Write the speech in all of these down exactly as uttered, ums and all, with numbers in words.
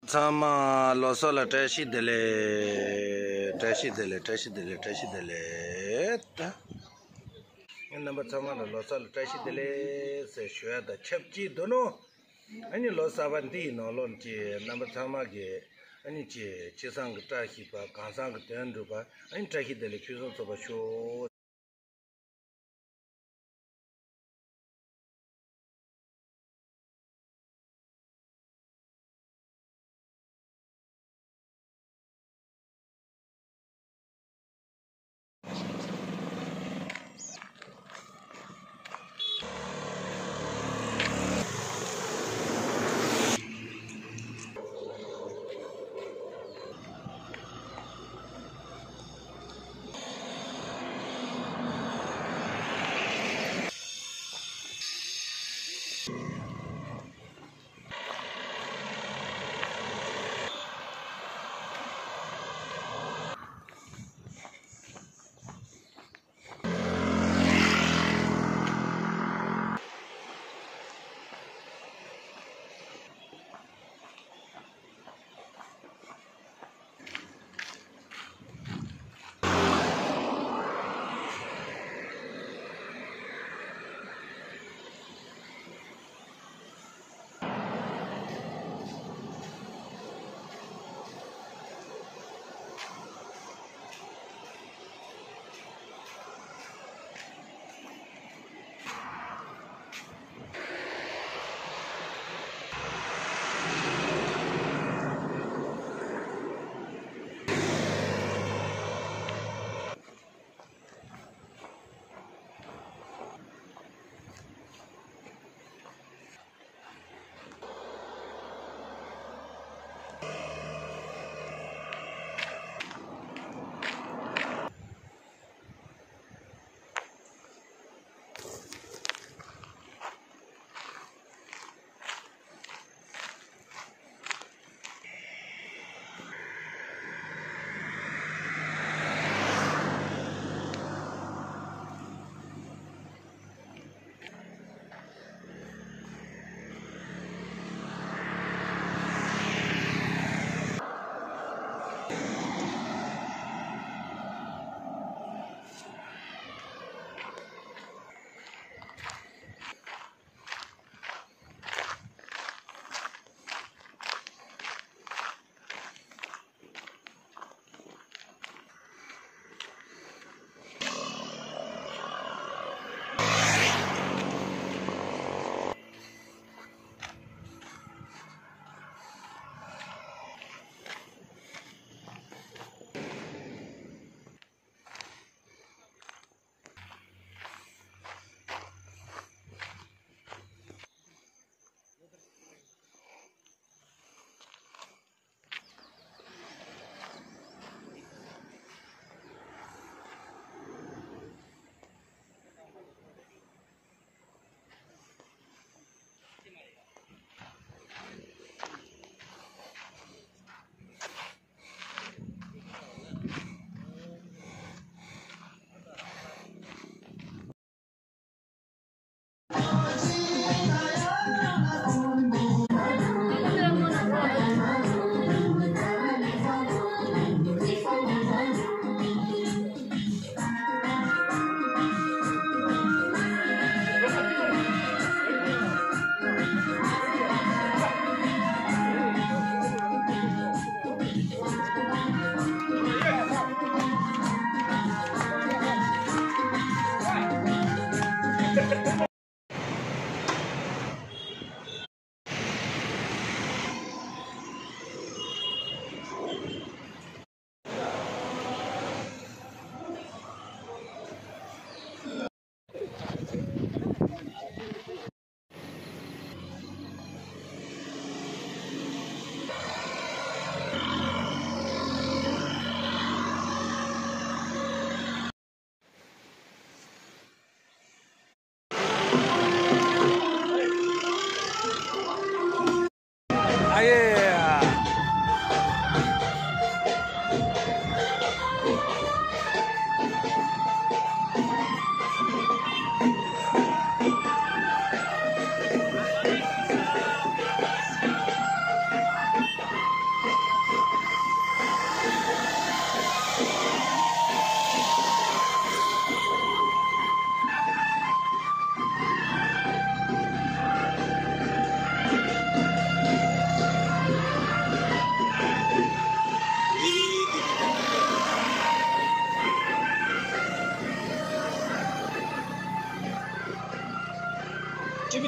ཚང་མ་ལོ་གསར་ལ་བཀྲ་ཤིས་བདེ་ལེགས། བཀྲ་ཤིས་བདེ་ལེགས། བཀྲ་ཤིས་བདེ་ལེགས། བཀྲ་ཤིས་བདེ་ལེགས། ད་ངས་རྣམ་པ་ཚང་མ་ལ་ལོ་གསར་ལ་བཀྲ་ཤིས་བདེ་ལེགས་ཟེར་ཞུ་ཡ་དང་ཆབས་ཅིག་ཏུ་ནོ། ཨ་ནི་ལོ་གསར་པ་འདི་ཡི་ནང་ལོགས་ཀྱི་རྣམ་པ་ཚང་མ་གི་ཨ་ནི་ཅི་ཕྱི་སང་གི་བཀྲ་ཤིས་པ། གང་སང་གི་དོན་འགྲུབ་པ། ཨ་ནི་བཀྲ་ཤིས་བདེ་ལེགས། ཕུན་སུམ་ཚོགས་པ་ཤོག།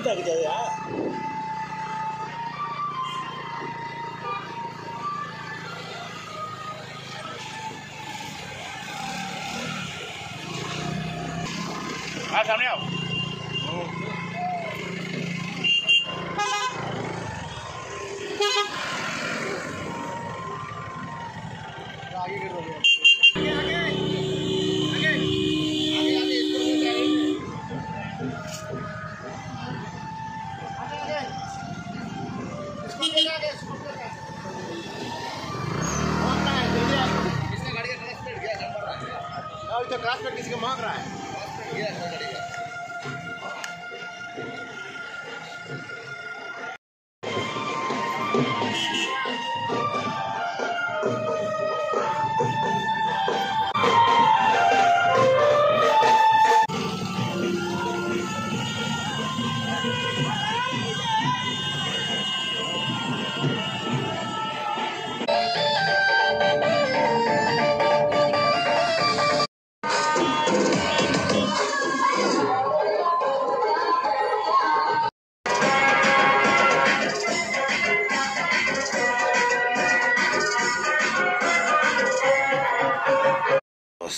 अभी तो क्लास में किसी को मांग रहा है।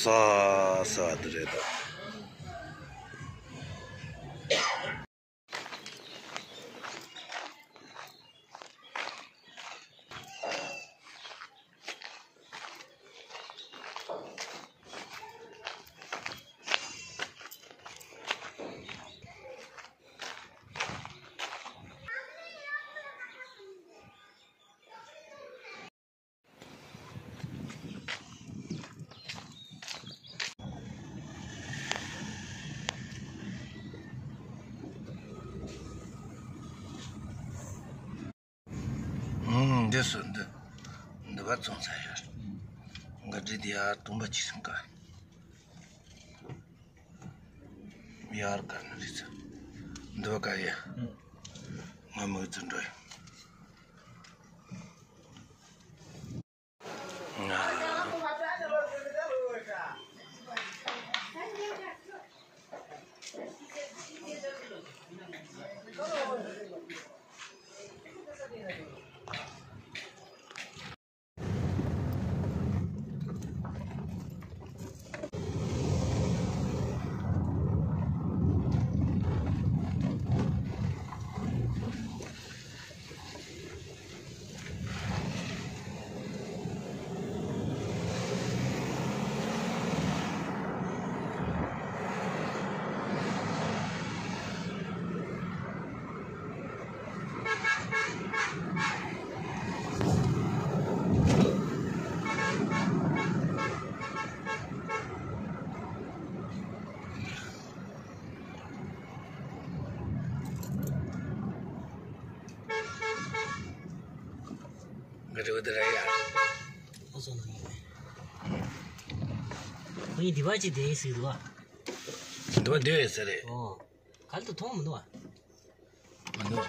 ས་ས་དེ་རེད་ད། ཨུམ། འདི་སུ་འདི། འདི་བ་བཙོང་ས་ཡོད། འགའ་འདྲི་འདི་ཡར་དུམ་པ་གཅིག་སེང་ག་ཡར་ག་ནི་རི་ཚ། འདི་བ་ག་ཡ། ང་མོས་ཙི་འགྲོ་ཡ། འགའ་རེ་བ་དེ་ར་ཡ། ཨོ་སོང་ན་ངས། ཁོ་གཉིས་སྡེ་བ་གཅིག་བསྡད་ཡིན་ཟེར་འདུག་བ། སྡེ་བ་བསྡད་ཡོད་ས་རེད། ཨོ། ག་ལ་དུ་མཐོང་མི་འདུག་བ། མི་འདུག་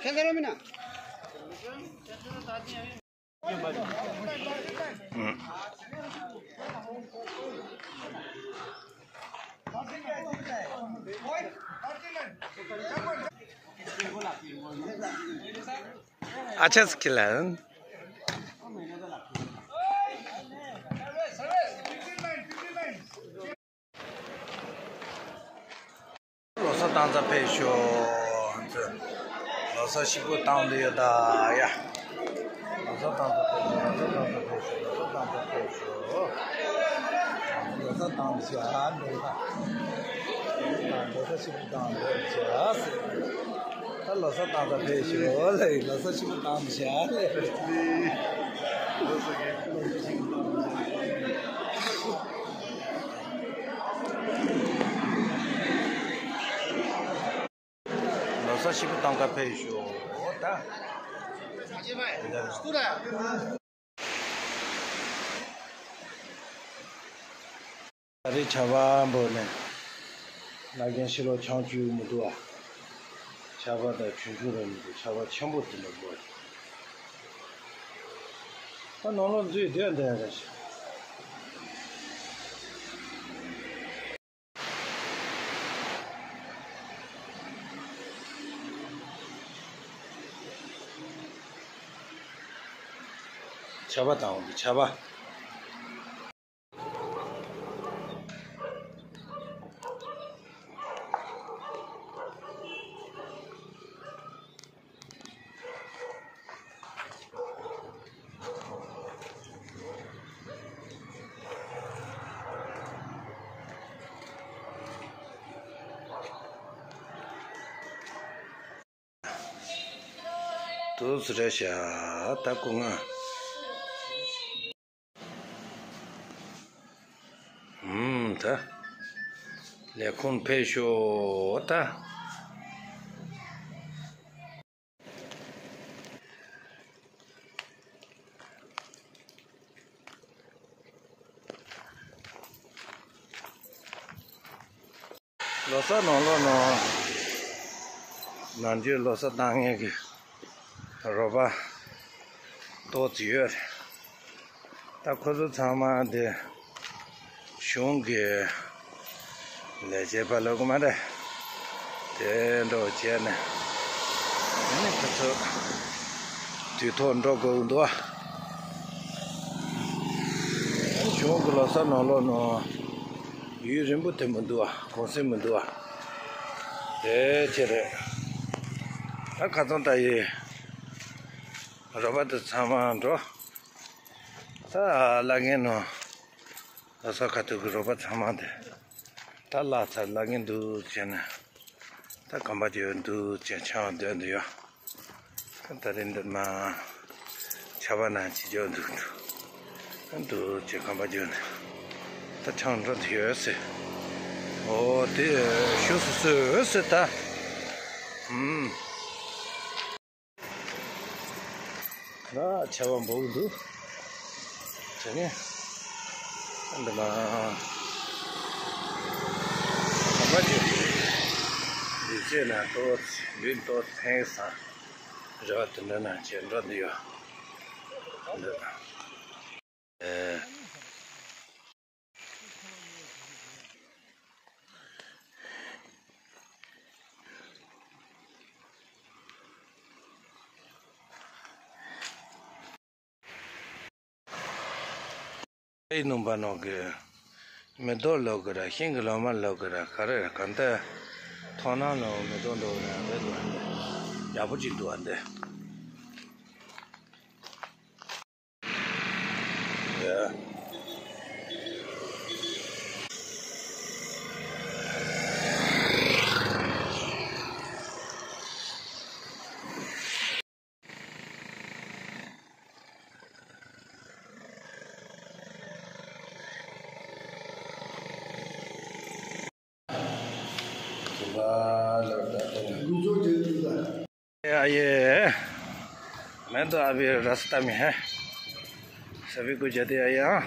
ཁྱེད་ཚོ་རོ་མིན་ན། अच्छा से खिलाओ। ལོ་གསར་བཏང་ཚར་ཕེབས་ཤོག་ལོ་གསར་ཞིག་པོ་བཏང་འདི་ཡོད་ད་ཡ། ལོ་གསར་བཏང་ཚར་ཕེབས་ཤོག་ལོ་གསར་བཏང་ཚར་ཕེབས་ཤོག་ལོ་གསར་བཏང་ཚར་ཕེབས་ཤོག་ལོ་གསར་བཏང་འདི་ཡ་འདི་ཡ། ལོ་གསར་ཞིག་པོ་བཏང་འདི་ཡ་ཟེར། ད་ལོ་གསར་བཏང་ཚར་ཕེབས་ཤོག་ལེ། ལོ་གསར་ཞིག་པོ་བཏང་འདི་ཡ་ལེ། ལོ་གསར་གྱི་ལོ་གསར་ཞིག་པོ་བཏང་འདི་ཡ། ལོ་གསར་ཞིག་པོ་བཏང་ག་ཕེབས་ཤོག་ད། ད་རེས་ཆར་པ་འབོར་ནས་ལ་རྒན་ཕྱི་ལོགས་ཆང་བཅུག་མི་འདུག་ཨ། ཆར་པ་དང་ཆུང་ཆུང་རེད་མི་འདུག་ཆར་པ་ཆེན་པོ་དེ་འདྲ་འབོར། ད་ནང་ལོགས་འཛུལ་བསྡད་བསྡད་རེད། ཆར་པ་དང་འོང་དུས་ཆར་པ། དུས་རེ་བཞག་ད་སྐུ་ངོ་། ཧུམ། ད་ལས་ཁུངས་ཕེབས་ཤོག་ད། ལོ་གསར་ནང་ལོགས་ནང་ནང་ཆོས་ལོ་གསར་བཏང་མཁན་གྱི་རོགས་པ་ཏོག་ཙམ་ཡོད་རེད། ད་ཁོ་ཚོ་ཚང་མ་དེ་གཞུང་གི་ལས་བྱེད་པ་ལོག་གི་མ་རེད། དེ་འདྲ་བྱས་ནས་ཨ་ནི་ཁོ་ཚོ་དུས་ཐོག་འགྲོ་དགོས་འདུག་གཞུང་གི་ལོ་གསར་ནང་ལོགས་ནང་ཡུན་རིང་པོ་དེ་མི་འདུག་གུང་སེང་མི་འདུག་དེ་ཅི་རེད། ད་ཁ་སང་ད་ཡི་རོགས་པ་དེ་ཚང་མ་འགྲོ། ད་བླ་རྒན་ནང་ལོ་གསར་ཁ་ཐུག་གི་རོགས་པ་ཚང་མ་དེ་ད་བརླག་ཚར། བླ་རྒན་འདུག་བྱས་ན་ད་གམ་པ་དེ་འདུག་བྱས་ཆང་སྡོད་འདུག་ཡོད། ད་རིང་འདི་མ་ཆར་པ་ན་ཅི་འཇོག་འདུག་འདུག་འདུག་བྱས་གམ་པ་དེ་ད་ཆང་འགྲོ་འདུག་ཡོད་ཟེར། ཨོ་དེ་ཞུ་སུ་སུ་ཟེར་ད། ཨུམ། ང་ཆར་པ་འབབ་འདུག་དེ་ནས་འདི་མ་ག་པ་ཅིག་འདི་བྱས་ན་ཏོག་ཙམ་ལུས་ཏོག་ཙམ་ཕན་ས་རེ་བ་དེ་འདྲ་ན་བྱས་འགྲོ་འདི་ཡོད་འདི། ཨེ། ཨེ་ནུམ་པ་ནོ་གི་མེ་ཏོག་ལོག་གི་ར་ཤིང་གི་ལོ་མ་ལོག་གི་ར་ག་རེ་ར་ག་འདི་མཐོང་སྣང་ལོ་མེ་ཏོག་ལོག་ར་རེད་ལོ་ཡག་པོ་ཅིག་འདུག་ཨ་འདི། आइए, मैं तो अभी रास्ता में है, सभी को जाते आइए। हाँ।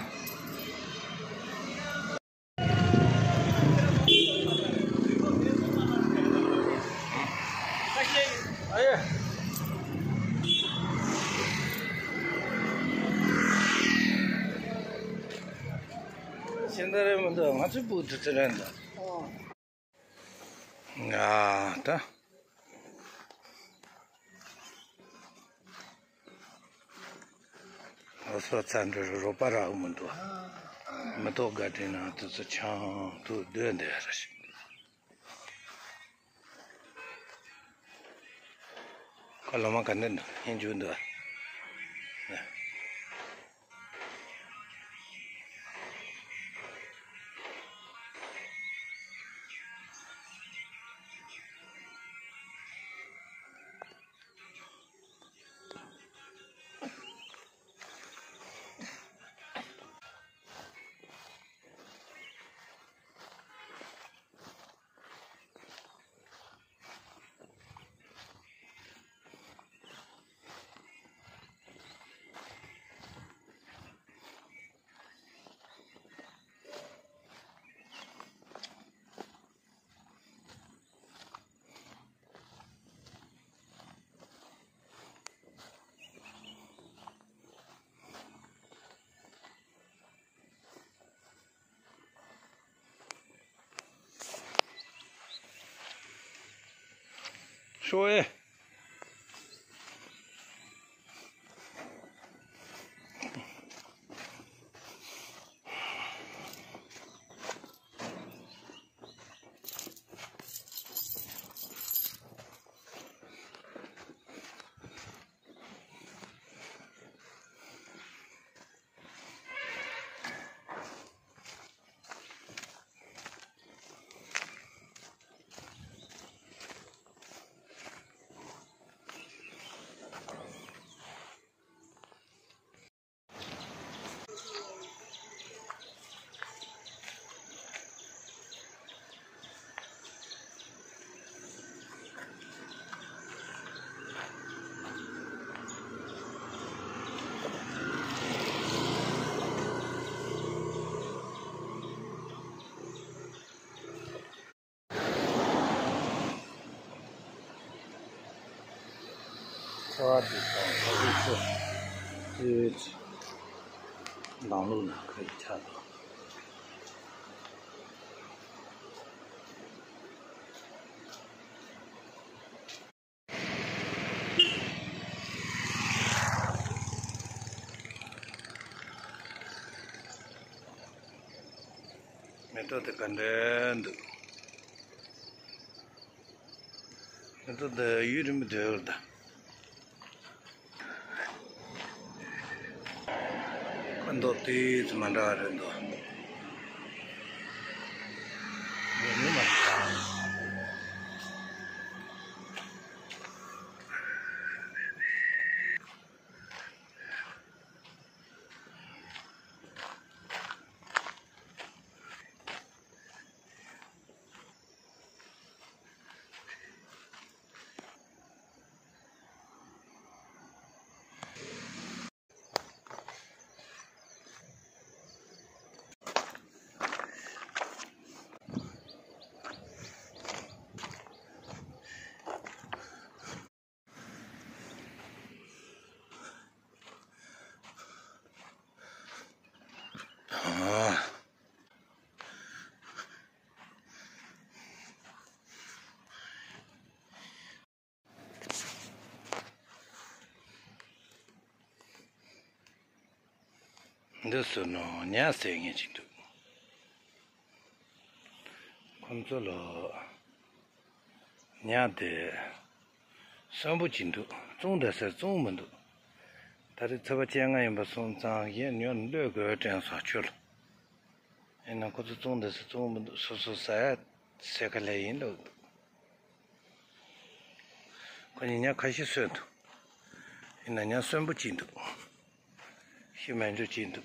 आइए। ཤིང་རྟ་རེད་མི་འདུག་ང་ཚོའི་སྤུ་གུ་དེ་ཚོ་རེད་འདུག་ང་ད། ལོ་སོ་ཚ་འདྲ་རོགས་པ་རག་མི་འདུག་མེ་ཏོག་དགའ་ལྡན་ནང་དུ་ཚོ་ཆང་དུ་སྡོད་འདི་ར་ཞིག་ཁ་ལོ་མ་ག་འདྲ་འདུག་ཧན་ཇུ་འདུག་ཤོག་ཨེ། ཁ་བ་དེ་དང་ཁ་བའི་ཚོ་དེ་ནང་ལོགས་ན་ཁ་ཡི་ཆ་དང་། མེ་ཏོག་དེ་ག་འདྲ་འདུག་མེ་ཏོག་དེ་ཡུན་རིང་པོ་སྡོད་ཡོད་ད། ཁ་མདོག་དེ་ཚོ་མ་འདྲ་བ་རེད་འདུག་མི་མི་མ་འདྲ། འདི་སུ་ནོ་ཉ་ཟེར་མཁན་ཅིག་འདུག་ཁོང་ཚོ་ལོ་ཉ་དེ་གསོན་པོ་ཅིག་འདུག་བཙོང་འདྲ་ཟེར་བཙོང་མི་འདུག་ད་རེས་ཚེས་པ་བཅོ་ལྔ་ཡིན་པ་སོང་ཙང་གཞན་ཉོ་གློད་དགོས་དྲན་སོང་ཁྱོད་ལ། ཡིན་ན་ཁོ་ཚོ་བཙོང་འདྲ་ཟེར་བཙོང་མི་འདུག་སོ་སོ་ཟ་ཡ་ཟས་ཁ་ལས་ཡིན་ལབ་འདུག་ཁོ་གཉིས་ཉ་ཁ་ཤས་གསོས་འདུག་ཡིན་ན་ཉ་གསོན་པོ་གཅིག་འདུག་ཤི་མ་འཇུ་གཅིག་འདུག་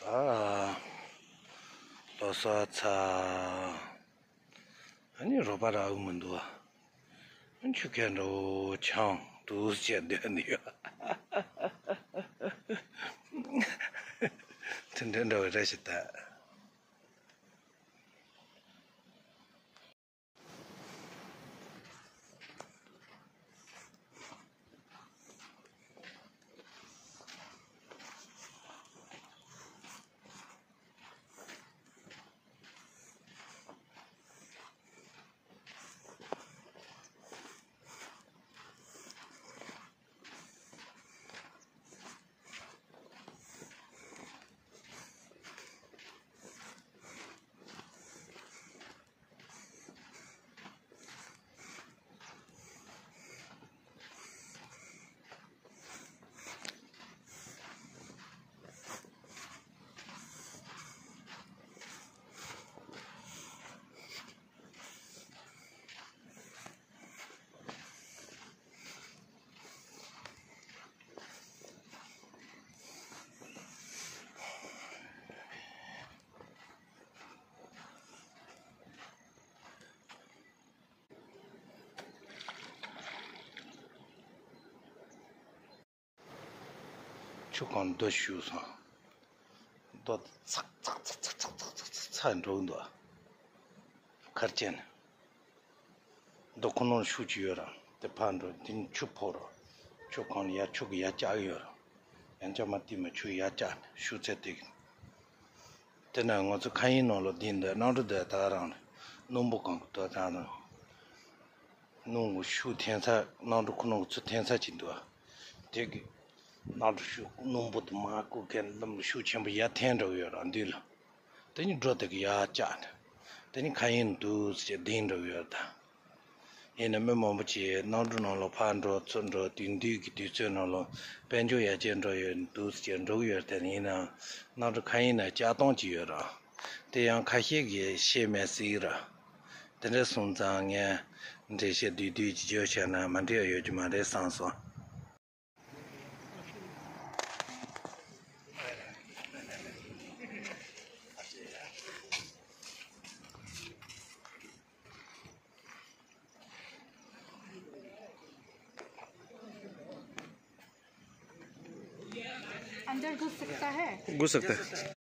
ད་ལོ་གསར་ཚར། ཨ་ནི་རོགས་པ་རག་གི་མི་འདུག་ཨ་ཆུ་ཁ་འདྲ་བོ་ཆང་དུ་བྱས་སྡོད་ནི་ཡོད། དེ་འདྲ་འདྲ་བོ་རེད་ཤག་ད། ཆུ་གང་རྡོ་ཞུགས་སོང་། རྡོ་ཚག་ཚག་འགྲོ་གི་འདུག་གར་ཅན། རྡོ་ཁོ་ནར་ཤུགས་ཀྱི་ཡོད་ར། དེ་ཕར་འགྲོ་དེ་ནི་ཆུ་ཕོ་ར། ཆུ་གང་ཡ་ཆུ་གི་ཡ་བཅག་ཡོད་ར། ཡང་ཅག་མ་དེ་མ་ཆུ་ཡ་བཅག་ཤུགས་ཚད་དེ་གི། དེ་ན་ང་ཚོ་མཁའ་དབྱིངས་ནང་ལ་བསྡད་འདི་གནམ་གྲུ་འདི་ད་རང་རེད། སྣུམ་པོ་གང་གི་དོ་དང་རང་། སྣུམ་གི་ཤུགས་འཐེན་ས་གནམ་གྲུ་ཁོ་ནང་གི་ཚུར་འཐེན་ས་ཅིག་འདུག་ཨ། དེ་གི་གནམ་གྲུ་ཤུགས་སྣུམ་པོ་དུ་མ་བཀོལ་མཁན་ལམ་ལ་ཤུགས་ཆེན་པོ་ཡར་འཐེན་འགྲོ་གི་ཡོད་ར་འདི་ལ། དེ་ནི་འགྲོ་དེ་གི་ཡར་བཅག་ནས། དེ་ནི་མཁའ་དབྱིངས་འདུག་ཟེར་ལྡིང་འགྲོ་གི་ཡོད་ར་ད། ཡིན་ན་མི་མང་པོ་ཅིག་གནམ་གྲུ་ནང་ལ་ཕར་འགྲོ་ཚུར་འགྲོ་དུས་འདི་གི་དུས་ཚོད་ནང་ལ་དཔལ་འབྱོར་ཡར་རྒྱས་འགྲོ་ཡོད་འདུག་ཟེར་འགྲོ་གི་ཡོད་ར་དེ་ཡིན་ན་གནམ་གྲུ་མཁའ་དབྱིངས་ན་བཅག་སྟངས་ཅིག་ཡོད་ར། དེ་ཡང་ཁ་ཤས་ཀྱིས་ཤེས་མེད་ཟེར་གི་ར། དེ་འདྲ་སོང་ཙང་ངས་འགྲེལ་བཤད་བསྡུས་བསྡུས་ཀྱི་བརྗོད་བྱས་ན་མ་འགྲིག་ཡ་ཡོད་ཀྱི་མ་རེད་བསམ་སོང་། अंदर घुस सकता है? घुस सकता है।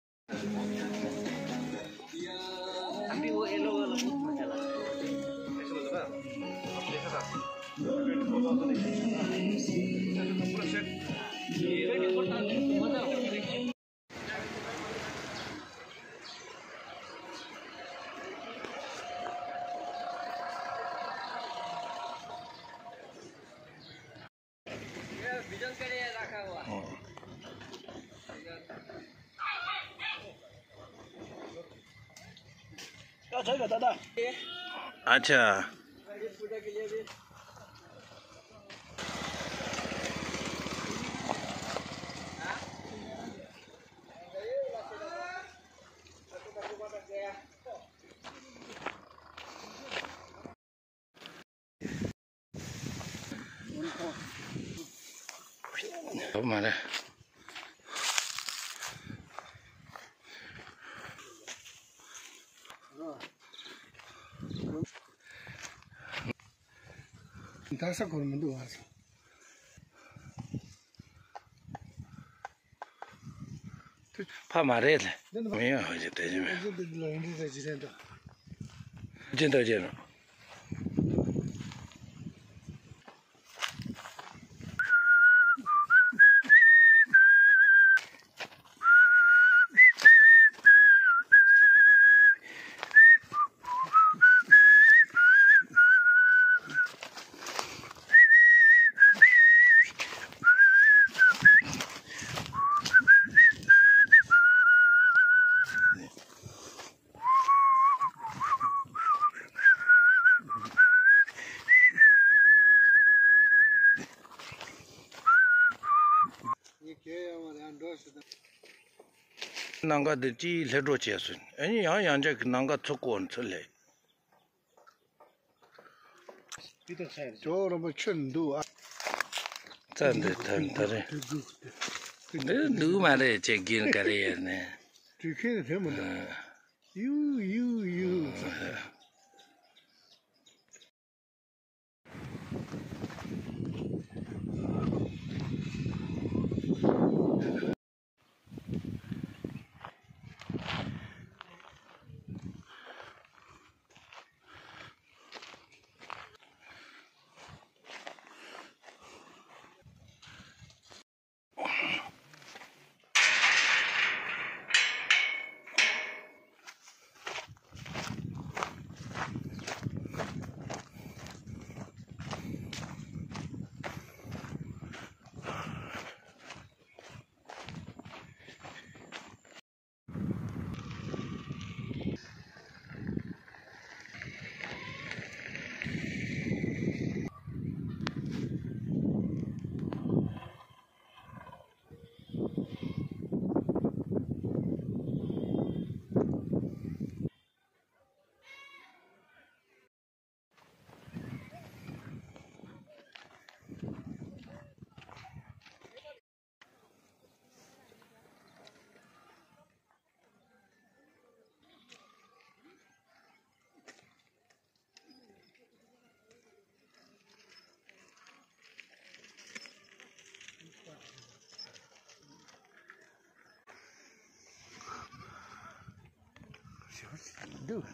अच्छा। ཐོབ་མ་རེད། ད་ས་གོར་མི་འདུག་ཨ། ཕ་མ་རེད་ལ། མི་ཡོང་ཧ་ཅང་དེ་ཅི་མེད། ཅི་འདྲ་བྱས་ནོ། ནང་ག་འདི་ཅིའི་ལྷེ་སྒྲོ་བྱས་སོང་། ཨ་ནི་ཡང་ཡང་ཅག་གི་ནང་ག་ཚུགས་གོ་ཚུལ་ལས། ཇོ་རིན་པོ་ཆེ་འདུག་ཨ། རྩ་འདི་ཐར་ཐར་རེད། འདི་འདུག་མ་རེད་ཅེས་གིན་ག་རེ་ཡོད་ནས། དུས་ཁེངས་དེ་མི་འདུག་ཡུ་ཡུ་ཡུ། འདུག